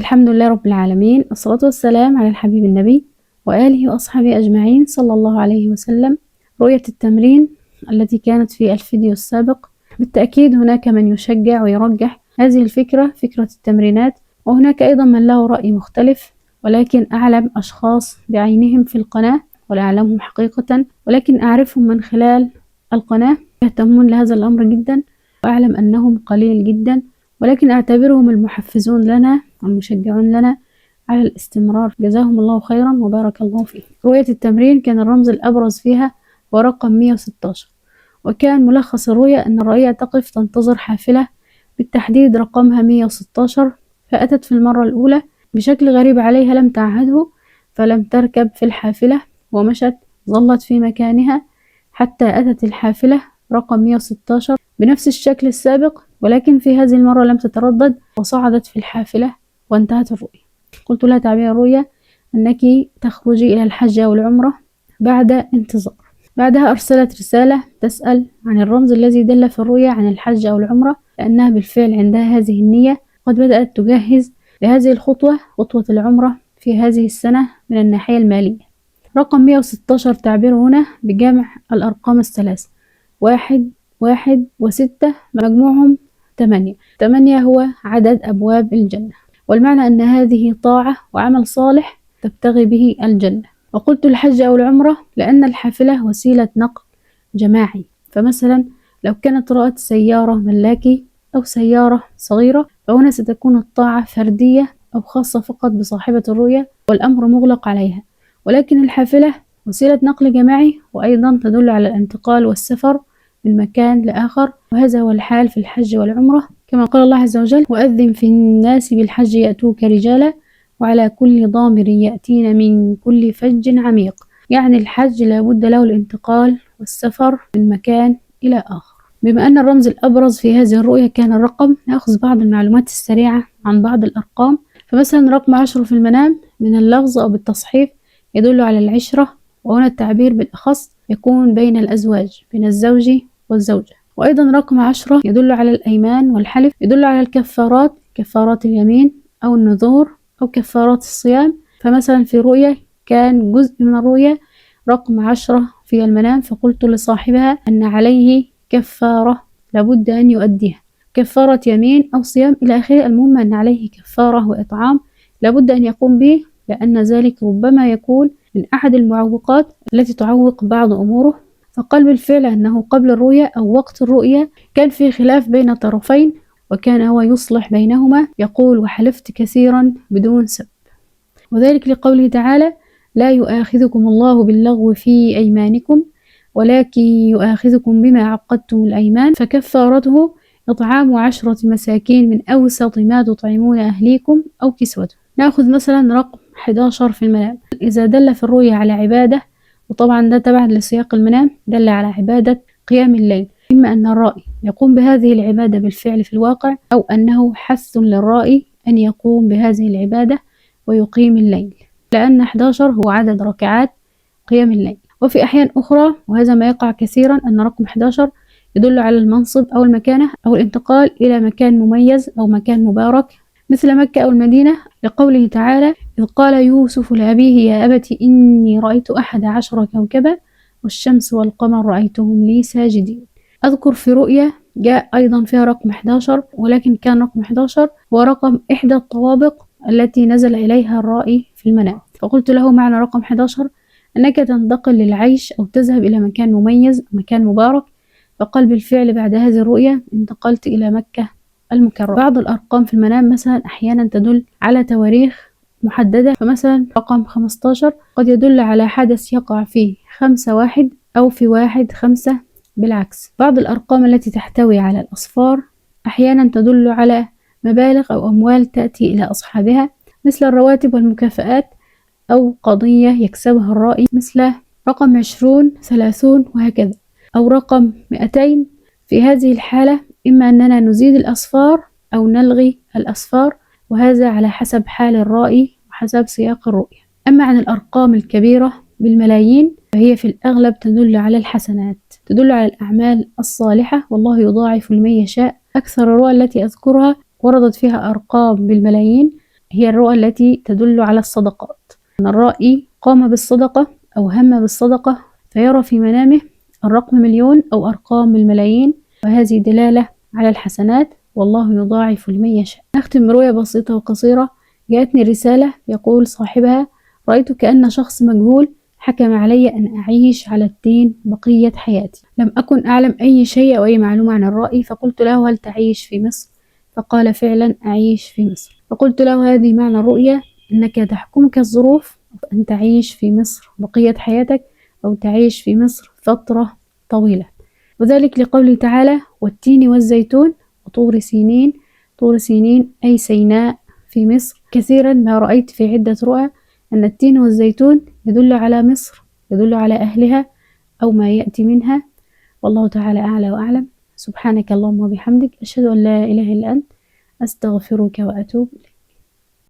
الحمد لله رب العالمين، الصلاة والسلام على الحبيب النبي وآله وأصحابه أجمعين صلى الله عليه وسلم. رؤية التمرين التي كانت في الفيديو السابق، بالتأكيد هناك من يشجع ويرجح هذه الفكرة، فكرة التمرينات، وهناك أيضا من له رأي مختلف، ولكن أعلم أشخاص بعينهم في القناة ولا أعلمهم حقيقة، ولكن أعرفهم من خلال القناة يهتمون لهذا الأمر جدا، وأعلم أنهم قليل جدا، ولكن أعتبرهم المحفزون لنا والمشجعون لنا على الاستمرار، جزاهم الله خيرا وبارك الله فيه. رؤية التمرين كان الرمز الأبرز فيها هو رقم 116، وكان ملخص الرؤية أن الرؤية تقف تنتظر حافلة بالتحديد رقمها 116، فأتت في المرة الأولى بشكل غريب عليها لم تعهده، فلم تركب في الحافلة ومشت، ظلت في مكانها حتى أتت الحافلة رقم 116 بنفس الشكل السابق، ولكن في هذه المرة لم تتردد وصعدت في الحافلة وانتهت الرؤية. قلت لها تعبير الرؤية أنك تخرجي إلى الحج أو العمرة بعد انتظار. بعدها أرسلت رسالة تسأل عن الرمز الذي دل في الرؤية عن الحج أو العمرة، لأنها بالفعل عندها هذه النية، قد بدأت تجهز لهذه الخطوة، خطوة العمرة في هذه السنة من الناحية المالية. رقم 116 تعبير هنا بجمع الأرقام الثلاث، 1 1 و6 مجموعهم 8. 8 هو عدد أبواب الجنة، والمعنى أن هذه طاعة وعمل صالح تبتغي به الجنة. وقلت الحج أو العمرة لأن الحافلة وسيلة نقل جماعي، فمثلا لو كانت رأت سيارة ملاكي أو سيارة صغيرة، فهنا ستكون الطاعة فردية أو خاصة فقط بصاحبة الرؤية والأمر مغلق عليها، ولكن الحافلة وسيلة نقل جماعي، وأيضا تدل على الانتقال والسفر من مكان لآخر، وهذا هو الحال في الحج والعمرة، كما قال الله عز وجل: وأذن في الناس بالحج يأتوك رجالا وعلى كل ضامر يأتين من كل فج عميق. يعني الحج لابد له الانتقال والسفر من مكان إلى آخر. بما أن الرمز الأبرز في هذه الرؤية كان الرقم، نأخذ بعض المعلومات السريعة عن بعض الأرقام. فمثلا رقم 10 في المنام من اللفظ أو بالتصحيف يدل على العشرة، وهنا التعبير بالأخص يكون بين الأزواج، بين الزوج والزوجة. وأيضا رقم 10 يدل على الأيمان والحلف، يدل على الكفارات، كفارات اليمين أو النذور أو كفارات الصيام. فمثلا في رؤية كان جزء من الرؤية رقم 10 في المنام، فقلت لصاحبها أن عليه كفارة لابد أن يؤديها، كفارة يمين أو صيام إلى آخره، المهم أن عليه كفارة وإطعام لابد أن يقوم به، لأن ذلك ربما يكون من أحد المعوقات التي تعوق بعض أموره. فقال بالفعل أنه قبل الرؤية أو وقت الرؤية كان في خلاف بين طرفين، وكان هو يصلح بينهما، يقول: وحلفت كثيرا بدون سبب، وذلك لقوله تعالى: لا يؤاخذكم الله باللغو في أيمانكم ولكن يؤاخذكم بما عقدتم الأيمان فكفارته إطعام 10 مساكين من أوسط ما تطعمون أهليكم أو كسوتهم. نأخذ مثلا رقم 11 في المنام، إذا دل في الرؤيا على عبادة، وطبعا ده تبع لسياق المنام، دل على عبادة قيام الليل، إما أن الرائي يقوم بهذه العبادة بالفعل في الواقع، أو أنه حث للرائي أن يقوم بهذه العبادة ويقيم الليل، لأن 11 هو عدد ركعات قيام الليل. وفي أحيان أخرى، وهذا ما يقع كثيرا، أن رقم 11 يدل على المنصب أو المكانة أو الانتقال إلى مكان مميز أو مكان مبارك، مثل مكة أو المدينة، لقوله تعالى: إذ قال يوسف لأبيه يا أبت إني رأيت 11 كوكبا والشمس والقمر رأيتهم لي ساجدين. أذكر في رؤية جاء أيضا فيها رقم 11، ولكن كان رقم 11 هو رقم إحدى الطوابق التي نزل إليها الرائي في المنام، فقلت له: معنى رقم 11 أنك تنتقل للعيش أو تذهب إلى مكان مميز، مكان مبارك. فقال بالفعل بعد هذه الرؤية انتقلت إلى مكة المكرمة. بعض الأرقام في المنام مثلا أحيانا تدل على تواريخ محددة، فمثلا رقم 15 قد يدل على حدث يقع فيه 5/1 أو في 1/5 بالعكس. بعض الأرقام التي تحتوي على الأصفار أحيانا تدل على مبالغ أو أموال تأتي إلى أصحابها، مثل الرواتب والمكافآت، أو قضية يكسبها الرائي، مثل رقم 20 30 وهكذا، أو رقم 200. في هذه الحالة إما أننا نزيد الأصفار أو نلغي الأصفار، وهذا على حسب حال الرائي وحسب سياق الرؤية. أما عن الأرقام الكبيرة بالملايين فهي في الأغلب تدل على الحسنات، تدل على الأعمال الصالحة، والله يضاعف لمن يشاء. أكثر الرؤى التي أذكرها وردت فيها أرقام بالملايين، هي الرؤى التي تدل على الصدقات، أن الرائي قام بالصدقة أو هم بالصدقة فيرى في منامه الرقم 1,000,000 أو أرقام الملايين، وهذه دلالة على الحسنات، والله يضاعف لمن يشاء. نختم برؤية بسيطة وقصيرة. جاءتني رسالة يقول صاحبها: رأيت كأن شخص مجهول حكم علي أن أعيش على الدين بقية حياتي. لم أكن أعلم أي شيء أو أي معلومة عن الرأي، فقلت له: هل تعيش في مصر؟ فقال: فعلا أعيش في مصر. فقلت له: هذه معنى الرؤية، أنك تحكمك الظروف أن تعيش في مصر بقية حياتك أو تعيش في مصر فترة طويلة، وذلك لقوله تعالى: والتين والزيتون وطور سينين. طور سينين أي سيناء في مصر. كثيرا ما رأيت في عدة رؤى أن التين والزيتون يدل على مصر، يدل على أهلها أو ما يأتي منها، والله تعالى أعلى وأعلم. سبحانك اللهم وبحمدك، أشهد أن لا إله إلا أنت، أستغفرك وأتوب إليك.